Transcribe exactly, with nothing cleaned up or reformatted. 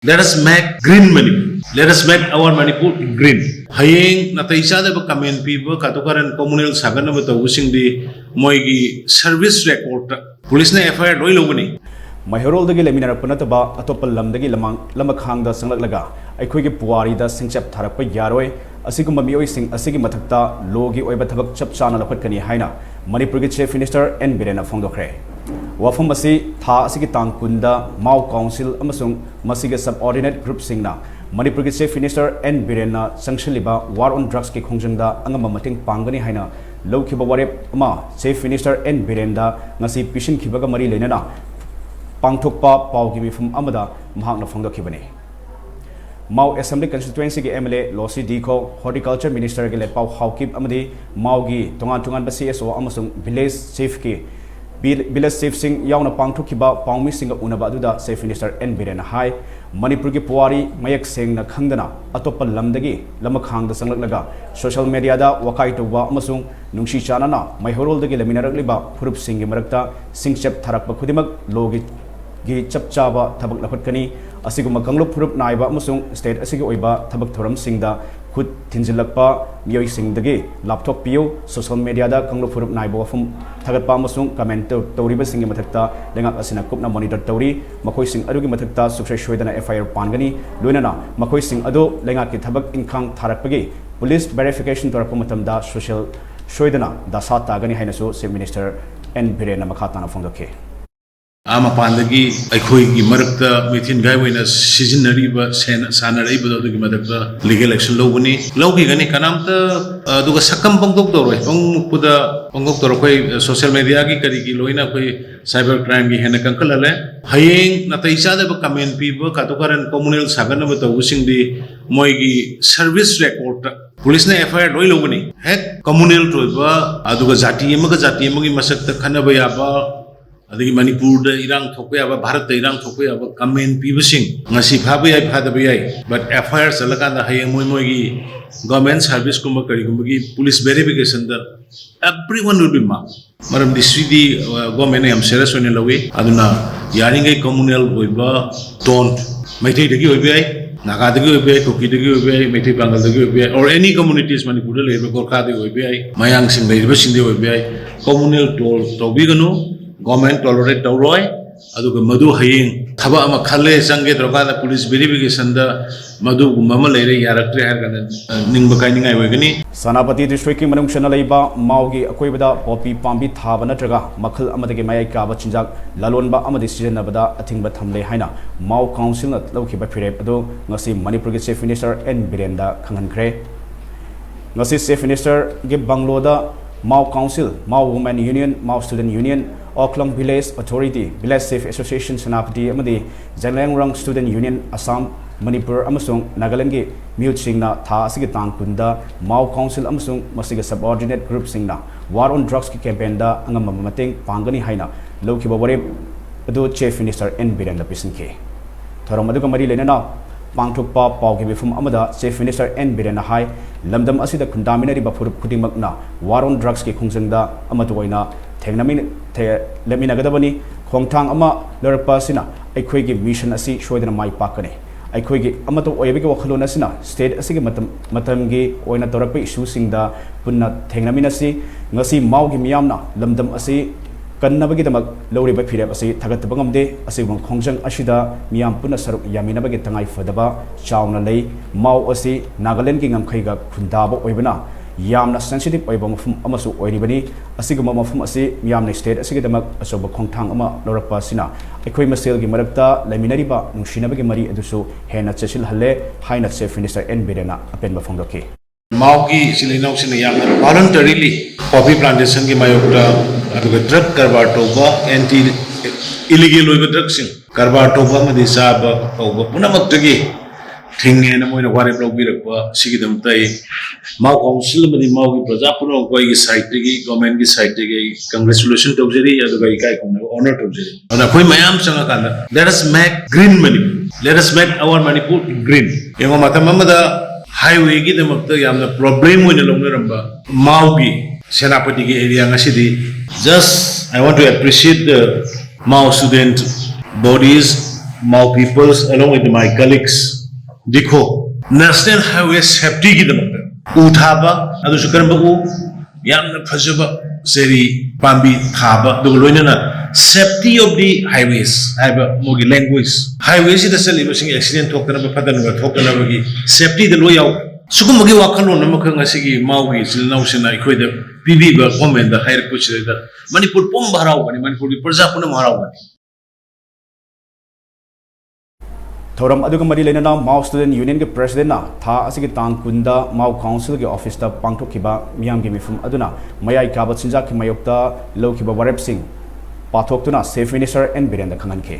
Let us make green Manipur. Let us make our Manipur green. ꯍꯌꯦꯡ ꯅꯥꯇꯩ ꯆꯥꯗꯕ ꯀꯃꯦꯟ ꯄꯤꯕ, ꯀꯥꯇꯨ ꯀꯥꯔꯟ communal ꯁꯥꯒꯠꯅꯕ ꯇꯧꯕꯁꯤꯡꯗꯤ ꯃꯣꯏꯒꯤ service record ꯇ ꯄꯨꯂꯤꯁꯅ F I R ꯂꯣꯏ ꯂꯧꯒꯅꯤ꯫ ꯃꯩꯍꯧꯔꯣꯜꯗꯒꯤ ꯂꯩꯃꯤꯟꯅꯔꯛꯄ ꯅꯠꯇꯕ ꯑꯇꯣꯞꯄ ꯂꯝꯗꯒꯤ ꯂꯃꯥꯡ-, ꯂꯃꯈꯥꯡꯗ ꯆꯪꯂꯛꯂꯒ ꯑꯩꯈꯣꯏꯒꯤ ꯄꯨꯋꯥꯔꯤꯗ ꯁꯤꯡꯆꯞ ꯊꯥꯔꯛꯄ ꯌꯥꯔꯣꯏ꯫ ꯑꯁꯤꯒꯨꯝꯕ ꯃꯤꯑꯣꯏꯁꯤꯡ ꯑꯁꯤꯒꯤ ꯃꯊꯛꯇ ꯂꯣꯒꯤ ꯑꯣꯏꯕ ꯊꯕꯛ ꯆꯞ ꯆꯥꯅ ꯂꯧꯈꯠꯀꯅꯤ ꯍꯥꯏꯅ ꯃꯅꯤꯄꯨꯔꯒꯤ Chief Minister N ꯕꯤꯔꯦꯟꯅ ꯐꯣꯡꯗꯣꯛꯈ꯭ꯔꯦ꯫ ꯋꯥꯐꯝ ꯑꯁꯤ ꯊꯥ ꯑꯁꯤꯒꯤ ꯇꯥꯡ ꯀꯨꯟꯗ ꯃꯥꯎ ꯀꯥꯎꯟꯁꯤꯜ ꯑꯃꯁꯨꯡ ꯃꯁꯤꯒꯤ subordinate group ꯁꯤꯡꯅ ꯃꯅꯤꯄꯨꯔꯒꯤ Chief Minister N ꯕꯤꯔꯦꯟꯅ ꯆꯪꯁꯤꯜꯂꯤꯕ War on Drugs ꯀꯤ ꯈꯣꯡꯖꯪꯗ ꯑꯉꯝꯕ ꯃꯇꯦꯡ ꯄꯥꯡꯒꯅꯤ ꯍꯥꯏꯅ ꯂꯧꯈꯤꯕ ꯋꯥꯔꯦꯞ ꯑꯃ Chief Minister N ꯕꯤꯔꯦꯟꯗ ꯉꯁꯤ ꯄꯤꯁꯤꯟꯈꯤꯕꯒ ꯃꯔꯤ ꯂꯩꯅꯅ ꯄꯥꯡꯊꯣꯛꯄ ꯄꯥꯎꯒꯤ ꯃꯤꯐꯝ ꯑꯃꯗ ꯃꯍꯥꯛꯅ ꯐꯣꯡꯗꯣꯛꯈꯤꯕꯅꯤ꯫ ꯃꯥꯎ Assembly Constituency ꯒꯤ M L A ꯂꯣꯁꯤ ꯗꯤꯈꯣ, Horticulture Minister ꯒꯤ ꯂꯦꯠꯄꯥꯎ ꯍꯥꯎꯀꯤꯞ ꯑꯃꯗꯤ ꯃꯥꯎꯒꯤ ꯇꯣꯉꯥꯟ ꯇꯣꯉꯥꯟꯕ C S O ꯑꯃꯁꯨꯡ Village Chief ꯀꯤ, Village Chief ꯁꯤꯡ ꯌꯥꯎꯅ ꯄꯥꯡꯊꯣꯛꯈꯤꯕ ꯄꯥꯎꯃꯤꯁꯤꯡꯒ ꯎꯅꯕ ꯑꯗꯨꯗ Chief Minister N ꯕꯤꯔꯦꯟꯅ ꯍꯥꯏ, ꯃꯅꯤꯄꯨꯔꯒꯤ ꯄꯨꯋꯥꯔꯤ ꯃꯌꯦꯛ ꯁꯦꯡꯅ ꯈꯪꯗꯅ ꯑꯇꯣꯞꯄ ꯂꯝꯗꯒꯤ ꯂꯃꯈꯥꯡꯗ ꯆꯪꯂꯛꯂꯒ social media ꯗ ꯋꯥꯀꯥꯏ ꯇꯧꯕ ꯑꯃꯁꯨꯡ ꯅꯨꯡꯁꯤ ꯆꯥꯟꯅꯅ ꯃꯩꯍꯧꯔꯣꯜꯗꯒꯤ ꯂꯩꯃꯤꯟꯅꯔꯛꯂꯤꯕ ꯐꯨꯔꯨꯞꯁꯤꯡꯒꯤ ꯃꯔꯛꯇ ꯁꯤꯡꯆꯞ ꯊꯥꯔꯛꯄ ꯈꯨꯗꯤꯡꯃꯛ ꯂꯣꯒꯤ ꯒꯤ ꯆꯞ ꯆꯥꯕ ꯊꯕꯛ ꯂꯧꯈꯠꯀꯅꯤ꯫ ꯑꯁꯤꯒꯨꯝꯕ ꯀꯥꯡꯂꯨꯞ ꯐꯨꯔꯨꯞ ꯅꯥꯏꯕ ꯑꯃꯁꯨꯡ state ꯑꯁꯤꯒꯤ ꯑꯣꯏꯕ ꯊꯕꯛ ꯊꯧꯔꯝꯁꯤꯡꯗ ꯈꯨꯠ ꯊꯤꯟꯖꯤꯜꯂꯛꯄ ꯃꯤꯑꯣꯏꯁꯤꯡꯗꯒꯤ ꯂꯥꯞꯊꯣꯛꯄꯤꯌꯨ꯫ Social media ꯗ ꯀꯥꯡꯂꯨꯞ ꯐꯨꯔꯨꯞ ꯅꯥꯏꯕ ꯋꯥꯐꯝ ꯊꯥꯒꯠꯄ ꯑꯃꯁꯨꯡ comment ꯇꯧ-, ꯇꯧꯔꯤꯕꯁꯤꯡꯒꯤ ꯃꯊꯛꯇ ꯂꯩꯉꯥꯛ ꯑꯁꯤꯅ ꯀꯨꯞꯅ monitor ꯇꯧꯔꯤ꯫ ꯃꯈꯣꯏꯁꯤꯡ ꯑꯗꯨꯒꯤ ꯃꯊꯛꯇ ꯁꯨꯡꯁꯣꯏ ꯁꯣꯏꯗꯅ F I R ꯄꯥꯟꯒꯅꯤ꯫ ꯂꯣꯏꯅꯅ ꯃꯈꯣꯏꯁꯤꯡ ꯑꯗꯨ ꯂꯩꯉꯥꯛꯀꯤ ꯊꯕꯛ ꯏꯪꯈꯥꯡ ꯊꯥꯔꯛꯄꯒꯤ police verification ꯇꯧꯔꯛꯄ ꯃꯇꯝꯗ social ꯁꯣꯏꯗꯅ ꯗꯁꯥ ꯇꯥꯒꯅꯤ ꯍꯥꯏꯅꯁꯨ Chief Minister N ꯕꯤꯔꯦꯟꯅ ꯃꯈꯥ ꯇꯥꯅ ꯐꯣꯡꯗꯣꯛꯈꯤ꯫ ꯑꯥ ꯃꯄꯥꯟꯗꯒꯤ ꯑꯩꯈꯣꯏꯒꯤ ꯃꯔꯛꯇ ꯃꯤꯊꯤꯟꯒꯥꯏ ꯑꯣꯏꯅ ꯁꯤꯖꯤꯟꯅꯔꯤꯕ, ꯁꯦꯟ-, ꯁꯥꯟꯅꯔꯛꯏꯕꯗꯣ ꯑꯗꯨꯒꯤ ꯃꯊꯛꯇ legal action ꯂꯧꯒꯅꯤ, ꯂꯧꯈꯤꯒꯅꯤ꯫ ꯀꯅꯥꯝꯇ, ꯑ, ꯑꯗꯨꯒ ꯁꯛꯀꯝ ꯄꯪꯗꯧ ꯇꯧꯔꯣꯏ, ꯄꯪꯃꯨꯛꯄꯗ ꯄꯪꯗꯧ ꯇꯧꯔꯣꯏ꯫ ꯑꯩꯈꯣꯏ social media ꯒꯤ ꯀꯔꯤꯒꯤ ꯂꯣꯏꯅ ꯑꯩꯈꯣꯏ cyber crime ꯒꯤ ꯍꯦꯟꯅ ꯀꯟꯈꯠꯍꯜꯂꯦ꯫ ꯍꯌꯦꯡ ꯅꯥꯇꯩ ꯆꯥꯗꯕ comment ꯄꯤꯕ, ꯀꯥꯇꯨ ꯀꯥꯔꯟ communal ꯁꯥꯒꯠꯅꯕ ꯇꯧꯕꯁꯤꯡꯗꯤ ꯃꯣꯏꯒꯤ service record ꯇ ꯄꯨꯂꯤꯁꯅ F I R ꯂꯣꯏ ꯂꯧꯒꯅꯤ꯫ ꯍꯦꯛ communal ꯑꯣꯏꯕ, ꯑꯗꯨꯒ ꯖꯥꯇꯤ ꯑꯃꯒ ꯖꯥꯇꯤ ꯑꯃꯒꯤ ꯃꯁꯛꯇ ꯈꯠꯅꯕ ꯌꯥꯕ, ꯑꯗꯒꯤ ꯃꯅꯤꯄꯨꯔꯗ ꯏꯔꯥꯡ ꯊꯣꯛꯄ ꯌꯥꯕ, ꯚꯥꯔꯠꯇ ꯏꯔꯥꯡ ꯊꯣꯛꯄ ꯌꯥꯕ comment ꯄꯤꯕꯁꯤꯡ ꯉꯁꯤ ꯐꯥꯕ ꯌꯥꯏ, ꯐꯥꯗꯕ ꯌꯥꯏ, but F I R ꯆꯠꯂꯀꯥꯟꯗ ꯍꯌꯦꯡ ꯃꯣꯏ ꯃꯣꯏꯒꯤ government service ꯀꯨꯝꯕ ꯀꯔꯤꯒꯨꯝꯕꯒꯤ police verification the everyone will be marked꯫ ꯃꯔꯝꯗꯤ ꯁꯤꯗꯤ, ꯑ, government ꯅ ꯌꯥꯝ serious ꯑꯣꯏꯅ ꯂꯧꯏ꯫ ꯑꯗꯨꯅ ꯌꯥꯔꯤꯉꯩ communal ꯑꯣꯏꯕ, don't ꯃꯩꯇꯩꯗꯒꯤ ꯑꯣꯏꯕ ꯌꯥꯏ, ꯅꯥꯒꯥꯗꯒꯤ ꯑꯣꯏꯕ ꯌꯥꯏ, ꯀꯨꯀꯤꯗꯒꯤ ꯑꯣꯏꯕ ꯌꯥꯏ, ꯃꯩꯇꯩ ꯄꯥꯉꯜꯗꯒꯤ ꯑꯣꯏꯕ ꯌꯥꯏ, or any communities ꯃꯅꯤꯄꯨꯔꯗ ꯂꯩꯔꯤꯕ ꯒꯣꯔꯈꯥꯗꯒꯤ ꯑꯣꯏꯕ ꯌꯥꯏ, ꯃꯌꯥꯡꯁꯤꯡ ꯂꯩꯔꯤꯕꯁꯤꯡꯗꯒꯤ ꯑꯣꯏꯕ ꯌꯥꯏ, communal toll ꯇꯧꯕꯤꯒꯅꯨ꯫ Government tolerate ꯇꯧꯔꯣꯏ꯫ ꯑꯗꯨꯒ ꯃꯗꯨ ꯍꯌꯦꯡ ꯊꯕꯛ ꯑꯃ ꯈꯜꯂꯦ, ꯆꯪꯒꯦ ꯇꯧꯔꯀꯥꯟꯗ police verificationꯗ ꯃꯗꯨꯒꯨꯝꯕ ꯑꯃ ꯂꯩꯔꯦ, ꯌꯥꯔꯛꯇ꯭ꯔꯦ ꯍꯥꯏꯔ ꯀꯥꯟꯗ, ꯑ, ꯅꯤꯡꯕ ꯀꯥꯏꯅꯤꯡꯉꯥꯏ ꯑꯣꯏꯒꯅꯤ꯫ ꯁꯦꯅꯥꯄꯇꯤ districtꯀꯤ ꯃꯅꯨꯡ ꯆꯟꯅ ꯂꯩꯕ ꯃꯥꯎꯒꯤ ꯑꯀꯣꯏꯕꯗ poppy ꯄꯥꯝꯕꯤ ꯊꯥꯕ ꯅꯠꯇ꯭ꯔꯒ ꯃꯈꯜ ꯑꯃꯗꯒꯤ ꯃꯌꯥꯏ ꯀꯥꯕ ꯆꯤꯟꯖꯥꯛ ꯂꯂꯣꯟꯕ ꯑꯃꯗꯤ ꯁꯤꯖꯤꯟꯅꯕꯗ ꯑꯊꯤꯡꯕ ꯊꯝꯂꯦ ꯍꯥꯏꯅ ꯃꯥꯎ councilꯅ ꯂꯧꯈꯤꯕ ꯐꯤꯔꯦꯞ ꯑꯗꯨ ꯉꯁꯤ ꯃꯅꯤꯄꯨꯔꯒꯤ Chief Minister N ꯕꯤꯔꯦꯟꯗ ꯈꯪꯍꯟꯈ꯭ꯔꯦ꯫ ꯉꯁꯤ Chief Ministerꯒꯤ ꯕꯪꯒꯂꯣꯗ Mao Council, Mao Women Union, Mao Student Union, Oklang Village Authority, Village Chief Association Senapati ꯑꯃꯗꯤ Zeliangrong Student Union Assam, Manipur ꯑꯃꯁꯨꯡ ꯅꯥꯒꯥꯂꯦꯟꯗꯒꯤ ꯃꯤꯍꯨꯠꯁꯤꯡꯅ ꯊꯥ ꯑꯁꯤꯒꯤ ꯇꯥꯡ ꯀꯨꯟꯗ Mao Council ꯑꯃꯁꯨꯡ ꯃꯁꯤꯒꯤ subordinate groupꯁꯤꯡꯅ War on Drugsꯀꯤ campaignꯗ ꯑꯉꯝꯕ ꯃꯇꯦꯡ ꯄꯥꯡꯒꯅꯤ ꯍꯥꯏꯅ ꯂꯧꯈꯤꯕ ꯋꯥꯔꯦꯞ ꯑꯗꯨ Chief Minister N ꯕꯤꯔꯦꯟꯗ ꯄꯤꯁꯤꯟꯈꯤ꯫ ꯊꯧꯔꯝ ꯑꯗꯨꯒ ꯃꯔꯤ ꯂꯩꯅꯅ ꯄꯥꯡꯊꯣꯛꯄ ꯄꯥꯎꯒꯤ ꯃꯤꯐꯝ ꯑꯃꯗ Chief Minister N ꯕꯤꯔꯦꯟꯅ ꯍꯥꯏ, ꯂꯝꯗꯝ ꯑꯁꯤꯗ ꯈꯨꯟꯗꯥꯃꯤꯟꯅꯔꯤꯕ ꯐꯨꯔꯨꯞ ꯈꯨꯗꯤꯡꯃꯛꯅ War on Drugsꯀꯤ ꯈꯣꯡꯖꯪꯗ ꯑꯃꯠꯇ ꯑꯣꯏꯅ ꯊꯦꯡꯅꯃꯤ-, ꯊꯦ-, ꯂꯦꯞꯃꯤꯟꯅꯒꯗꯕꯅꯤ꯫ ꯈꯣꯡꯊꯥꯡ ꯑꯃ ꯂꯧꯔꯛꯄ ꯑꯁꯤꯅ ꯑꯩꯈꯣꯏꯒꯤ mission ꯑꯁꯤ ꯁꯣꯏꯗꯅ ꯃꯥꯏ ꯄꯥꯛꯀꯅꯤ꯫ ꯑꯩꯈꯣꯏꯒꯤ ꯑꯃꯠꯇ ꯑꯣꯏꯕꯒꯤ ꯋꯥꯈꯜꯂꯣꯟ ꯑꯁꯤꯅ state ꯑꯁꯤꯒꯤ ꯃꯇꯝ, ꯃꯇꯝꯒꯤ ꯑꯣꯏꯅ ꯇꯧꯔꯛꯄ issueꯁꯤꯡꯗ ꯄꯨꯟꯅ ꯊꯦꯡꯅꯃꯤꯟꯅꯁꯤ꯫ ꯉꯁꯤ ꯃꯥꯎꯒꯤ ꯃꯤꯌꯥꯝꯅ ꯂꯝꯗꯝ ꯑꯁꯤ ꯀꯟꯅꯕꯒꯤꯗꯃꯛ ꯂꯧꯔꯤꯕ ꯐꯤꯔꯦꯞ ꯑꯁꯤ ꯊꯥꯒꯠꯇꯕ ꯉꯝꯗꯦ꯫ ꯑꯁꯤꯒꯨꯝꯕ ꯈꯣꯡꯖꯪ ꯑꯁꯤꯗ ꯃꯤꯌꯥꯝ ꯄꯨꯟꯅ ꯁꯔꯨꯛ ꯌꯥꯃꯤꯟꯅꯕꯒꯤ ꯇꯉꯥꯏ ꯐꯗꯕ ꯆꯥꯎꯅ ꯂꯩ꯫ ꯃꯥꯎ ꯑꯁꯤ ꯅꯥꯒꯥꯂꯦꯟꯗꯒꯤ ꯉꯝꯈꯩꯒ ꯈꯨꯟꯗꯥꯕ ꯑꯣꯏꯕꯅ ꯌꯥꯝꯅ sensitive ꯑꯣꯏꯕ ꯃꯐꯝ ꯑꯃꯁꯨ ꯑꯣꯏꯔꯤꯕꯅꯤ꯫ ꯑꯁꯤꯒꯨꯝꯕ ꯃꯐꯝ ꯑꯁꯤ ꯃꯤꯌꯥꯝꯅ state ꯑꯁꯤꯒꯤꯗꯃꯛ ꯑꯆꯧꯕ ꯈꯣꯡꯊꯥꯡ ꯑꯃ ꯂꯧꯔꯛꯄ ꯑꯁꯤꯅ ꯑꯩꯈꯣꯏ ꯃꯁꯦꯜꯒꯤ ꯃꯔꯛꯇ ꯂꯩꯃꯤꯟꯅꯔꯤꯕ ꯅꯨꯡꯁꯤꯅꯕꯒꯤ ꯃꯔꯤ ꯑꯗꯨꯁꯨ ꯍꯦꯟꯅ ꯆꯦꯠꯁꯤꯜꯍꯜꯂꯦ ꯍꯥꯏꯅ Chief Minister N ꯕꯤꯔꯦꯟꯅ ꯑꯄꯦꯟꯕ ꯐꯣꯡꯗꯣꯛꯈꯤ꯫ ꯃꯥꯎꯒꯤ ꯏꯆꯤꯜ ꯏꯅꯥꯎꯁꯤꯡꯅ ꯌꯥꯝꯅ voluntarily poppy plantationꯒꯤ ꯃꯥꯌꯣꯛꯇ, ꯑꯗꯨꯒ drug ꯀꯔꯕꯥꯔ ꯇꯧꯕ, anti illegal ꯑꯣꯏꯕ drugꯁꯤꯡ ꯀꯔꯕꯥꯔ ꯇꯧꯕ ꯑꯃꯗꯤ ꯆꯥꯕ ꯇꯧꯕ ꯄꯨꯝꯅꯃꯛꯇꯒꯤ ꯊꯤꯡꯉꯦꯅ ꯃꯣꯏꯅ ꯋꯥꯔꯦꯞ ꯂꯧꯕꯤꯔꯛꯄ ꯑꯁꯤꯒꯤꯗꯃꯛꯇ ꯑꯩ ꯃꯥꯎ council ꯑꯃꯗꯤ ꯃꯥꯎꯒꯤ ꯄ꯭ꯔꯖꯥ ꯄꯨꯝꯅꯃꯛꯄꯨ ꯑꯩꯒꯤ sideꯇꯒꯤ, governmentꯀꯤ sideꯇꯒꯤ ꯑꯩ congratulation ꯇꯧꯖꯔꯤ, ꯑꯗꯨꯒ ꯏꯀꯥꯏ ꯈꯨꯝꯅꯕ honor ꯇꯧꯖꯔꯤ꯫ ꯑꯗꯨꯅ ꯑꯩꯈꯣꯏ ꯃꯌꯥꯝ ꯆꯪꯉꯀꯥꯟꯗ, let us make green Manipur, let us make our Manipur green꯫ ꯌꯦꯡꯉꯣ, ꯃꯇꯝ ꯑꯃꯗ highwayꯒꯤꯗꯃꯛꯇ ꯌꯥꯝꯅ problem ꯑꯣꯏꯅ ꯂꯧꯅꯔꯝꯕ ꯃꯥꯎꯒꯤ ꯁꯦꯅꯥꯄꯇꯤꯒꯤ area ꯉꯁꯤꯗꯤ, just I want to appreciate the Mao student bodies Mao peoples along with my colleagues, ꯗꯤꯈꯣ, National Highway safetyꯒꯤꯗꯃꯛꯇ ꯎ ꯊꯥꯕ, ꯑꯗꯨꯁꯨ ꯀꯔꯝꯕ ꯎ? ꯌꯥꯝꯅ ꯐꯖꯕ ꯆꯦꯔꯤ ꯄꯥꯝꯕꯤ ꯊꯥꯕ, ꯑꯗꯨꯒ ꯂꯣꯏꯅꯅ safety of the highways ꯍꯥꯏꯕ ꯃꯣꯏꯒꯤ language, highwayꯁꯤꯗ ꯆꯠꯂꯤꯕꯁꯤꯡ accident ꯊꯣꯛꯇꯅꯕ, ꯐꯠꯇꯅꯕ ꯊꯣꯛꯇꯅꯕꯒꯤ safetyꯗ ꯂꯣꯏ ꯌꯥꯎ꯫ ꯁꯤꯒꯨꯝꯕꯒꯤ ꯋꯥꯈꯜꯂꯣꯟ ꯑꯃꯈꯛ ꯉꯁꯤꯒꯤ ꯃꯥꯎꯒꯤ ꯏꯆꯤꯜ ꯏꯅꯥꯎꯁꯤꯡꯅ ꯑꯩꯈꯣꯏꯗ ꯄꯤꯕꯤꯕ governmentꯗ ꯍꯥꯏꯔꯛꯄꯁꯤꯗ ꯃꯅꯤꯄꯨꯔ ꯄꯨꯝꯕ ꯍꯔꯥꯎꯒꯅꯤ, ꯃꯅꯤꯄꯨꯔꯒꯤ ꯄ꯭ꯔꯖꯥ ꯄꯨꯝꯅꯃꯛ ꯍꯔꯥꯎꯒꯅꯤ꯫ ꯊꯧꯔꯝ ꯑꯗꯨꯒ ꯃꯔꯤ ꯂꯩꯅꯅ Mao Student Unionꯒꯤ presidentꯅ ꯊꯥ ꯑꯁꯤꯒꯤ ꯇꯥꯡ ꯀꯨꯟꯗ Mao Councilꯒꯤ officeꯇ ꯄꯥꯡꯊꯣꯛꯈꯤꯕ ꯃꯤꯌꯥꯝꯒꯤ ꯃꯤꯐꯝ ꯑꯗꯨꯅ ꯃꯌꯥꯏ ꯀꯥꯕ ꯆꯤꯟꯖꯥꯛꯀꯤ ꯃꯥꯌꯣꯛꯇ ꯂꯧꯈꯤꯕ ꯋꯥꯔꯦꯞꯁꯤꯡ ꯄꯥꯊꯣꯛꯇꯨꯅ Chief Minister N ꯕꯤꯔꯦꯟꯗ ꯈꯪꯍꯟꯈꯤ꯫